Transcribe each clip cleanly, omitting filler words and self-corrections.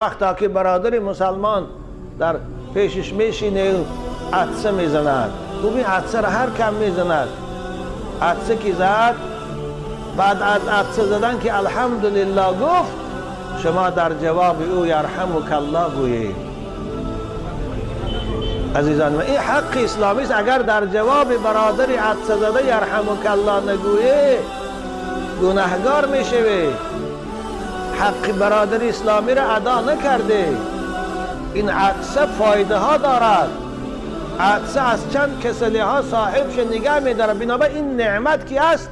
Вақте ки бародари мусалмон дар пешаш мешине, عطسه میزند، ببین عطسه را هر کم میزند. عطسه که زد، بعد از عطسه زدن که الحمدلله گفت، شما در جواب او یرحمک الله گویید. عزیزان من، این حق اسلامی است. اگر در جواب برادر عطسه زده یرحمک الله نگویی، گناهگار میشوی. حق برادر اسلامی را ادا نکرده. این عطسه فایده ها دارد. عطسه از چند کسلی ها صاحبش نگه میداره. بنابر این نعمت که است،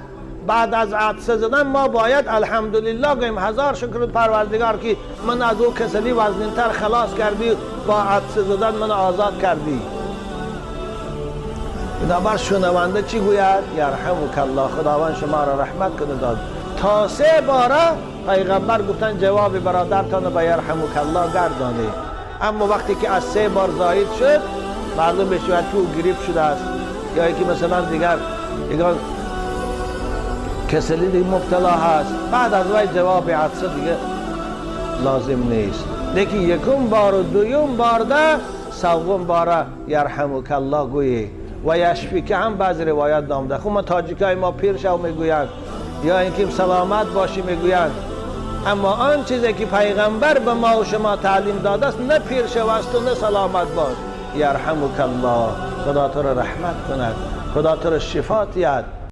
بعد از عطسه زدن ما باید الحمدلله گوییم، هزار شکر پروردگار که من از او کسلی وزنینتر خلاص کردی، با عطسه زدن من آزاد کردی. بنابر شنونده چی گوید؟ یرحمک الله، خداوند شما را رحمت کنه داد. تا 3 باره پیغمبر گفتن جواب برادرتان به یرحمک الله گردانه. اما وقتی که از 3 بار زاید شد، معلوم میشود که او گریپ شده است، یا اینکه مثلا دیگر یگان کسلی دیگه مبتلا هست. بعد از وی جواب عطسه دیگه لازم نیست. لیکن یکم بار و دویم بار ده، سوم باره یرحمک الله گویی. و یشفی که هم بعضی روایت نامده. خب ما تاجیکای ما پیر شو میگویند، یا اینکه سلامت باشی میگویند. اما آن چیزی که پیغمبر به ما و شما تعلیم داده است، نه پیر شو است و نه سلامت باش. یرحمک الله، خدا تو را رحمت کند، خدا تو را شفا دهد.